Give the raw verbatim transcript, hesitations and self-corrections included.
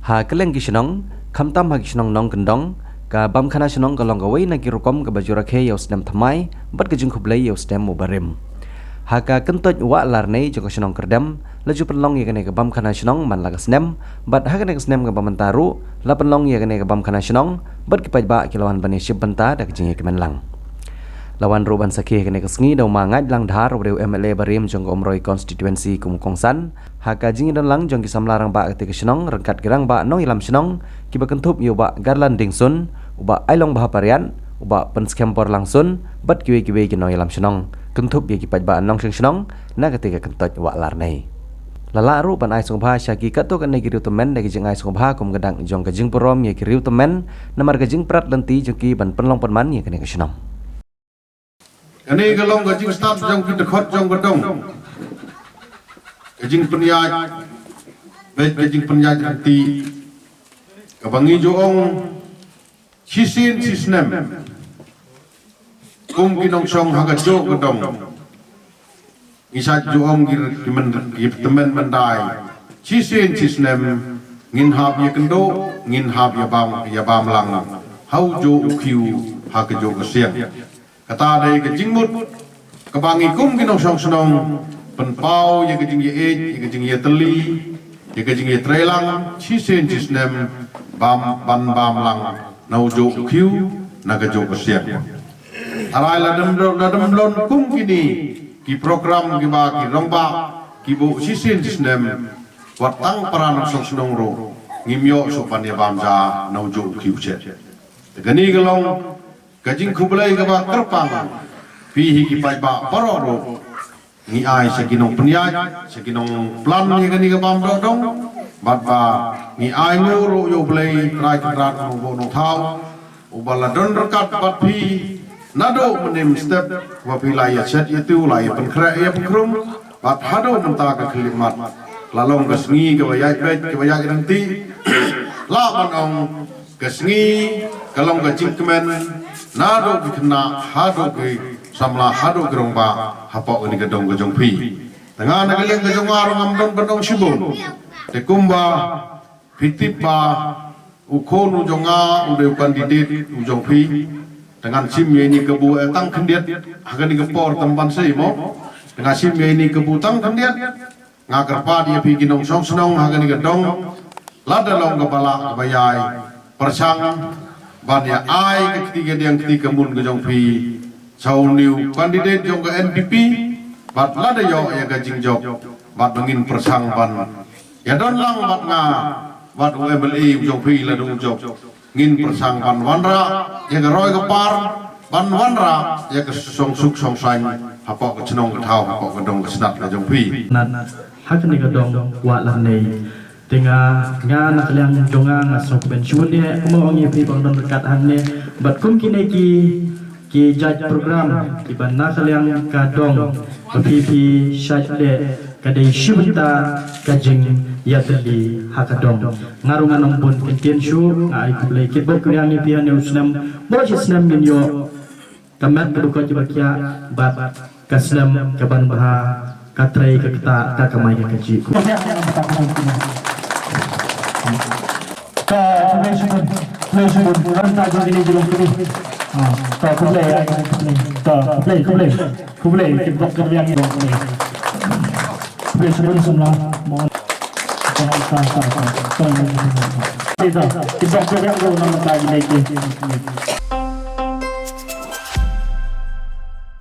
Ha kylleng ki shnong, khamtam ha ki shnong nongkyndong, ka bam khana shnong ka long kawei na ki rukom kaba ju rakhe ïa u snem thymmai bad ka jingkhublei ïa u snem u barim. Ha ka kyntoit Wah Larnei jong ka shnong Kyrdem, la ju pynlong ïa kane ka bam khana shnong man la ka snem, bad ha kane ka snem kaba mynta ruh la pynlong ïa kane ka bam khana shnong, bad ki paidbah ki la wan ban ïashim bynta da ka jingïakmen lang. La wan ruh ban sakhi ha kane ka sngi da u Ma Ngaitlang Dhar, u dei u M L A barim jong ka Umroi constituency kum u kongsan, ha ka jingïadon lang jong ki samla rangbah katei ka shnong ryngkat ki rangbah nongïalam shnong, kiba kynthup ïa u Bah Garland Dingsun, u Bah Ailong Bhapariat, u Bah Pynskhem Borlangsun, bad kiwei kiwei ki nongïalam shnong, kynthup ïa ki paidbah nongshong shnong na katei ka kyntoit Wah Larnei. La lah ruh ban ai sngewbha sha ki katto katne ki riewtymmen da ki jingai sngewbha kum ka dak jong ka jingburom ïa ki riewtymmen namar ka jingprat lynti jong ki ban pynlong pynman ïa kane ka shnong. Kane ka long ka jingstad jong ki dkhot jong ka dong. Ka jingpynïaid, bad ka jingpynïaid lynti, kaba ngi ju ong shisien shisnem. Kum ki nongshong ha kajuh ka dong, ngi sa ju ong ki, ki men, ki tymmen myndai, shisien shisnem ngin hap ïakynduh, ngin hap ïabam, ïabam lang ha ujuh u khiew ha kajuh ka siang. Kata dei ka jingmut kaba ngi kum ki nongshong shnong pynpaw ïa ka jingïaieit, ïa ka jingïatylli, ïa ka jingïatreilang shisien shisnem, bam, ban bam lang na ujuh u khiew na kajuh ka siang. Tharai la dang don, la dang don kum kine ki program kiba ki rangbah ki buh shisien shisnem, wat tang para nongshong shnong ruh ngim ïoh shuh ban ïabam ja na ujuh u khiew shet. Te kane ka long ka jingkhublei kaba kyrpang, phi hi ki paidbah baroh ruh, ngi ai sha ki nongpynïaid, sha ki nongplan ïa kane ka bam doh dong, bad ba ngi ai nguh ruh ïa U Blei Trai Kynrad Nongbuh Nongthaw, uba la don ryngkat bad phi naduh mynhynnin step, ba phi la ïashet ïatiew, la ïapynkhreh ïapynkhrum, bad haduh mynta ka khyllipmat la long ka sngi kaba ïaid beit, kaba ïaid ryntih. Lah ban ong ka sngi ka long ka jingkmen naduh ki khynnah haduh ki samla haduh ki rangbah hapoh kane ka dong ka jong phi. Te nga na ka liang ka jong nga ruh ngam don ban ong shibun. Te kumba phi tip ba u khun u jong nga u dei u candidate u jong phi. Te ngan shim ïa ine i kabu, eh, tang khyndiat ha kane ka por, tang ban sei mo. Te nga shim ïa ine i kabu tang khyndiat. Nga kyrpad ïa phi ki nongshong shnong ha kane ka dong, lada long kaba lah kaba ïai pyrshang ban ïa ai ka kti kadiang kti kamun ka jong phi sha une u candidate jong ka N P P, bad lada ïoh ïa ka jingjop, bad ba ngin pyrshang ban ïadon lang bad nga bad u M L A u jong phi lada u jop. Ngin pyrshang ban wanrah ïa ka roi ka par, ban wanrah ïa ka shongsuk shongsaiñ hapoh ka shnong ka thaw, hapoh ka dong ka shnat ka jong phi. Nat, ha kane ka dong Wah Larnei. Te nga, nga na ka liang jong nga, nga sngewkmen shibun ïa, kumba ong ïa phi ba nga don ryngkat hangne. Bad kum kine ki, ki judge program kiba na ka liang ka dong, ba phi phi shait leh, ka dei shi bynta ka jingïatylli ha ka dong. Nga ruh ngan ym bun kyntien shuh, nga ai khublei kitbok kyrïang ïa phi ha une u snem. Baroh shi snem ngin ïoh ka met ka dukot kiba khiah, bad ka snem kaban bha, ka trei ka ktah, ka kamai ka kajih. Ka khublei shibun, khublei shibun. Ran ta jong kine jong kine. Ah, ka khublei, ka khublei, ka khublei, khublei. Khublei, kitbok kyrïang ïa khublei. Khublei shibun samla. Mo. Ka, ka, ka, ka, ka. Kita, kitbok kyrïang ïa khublei.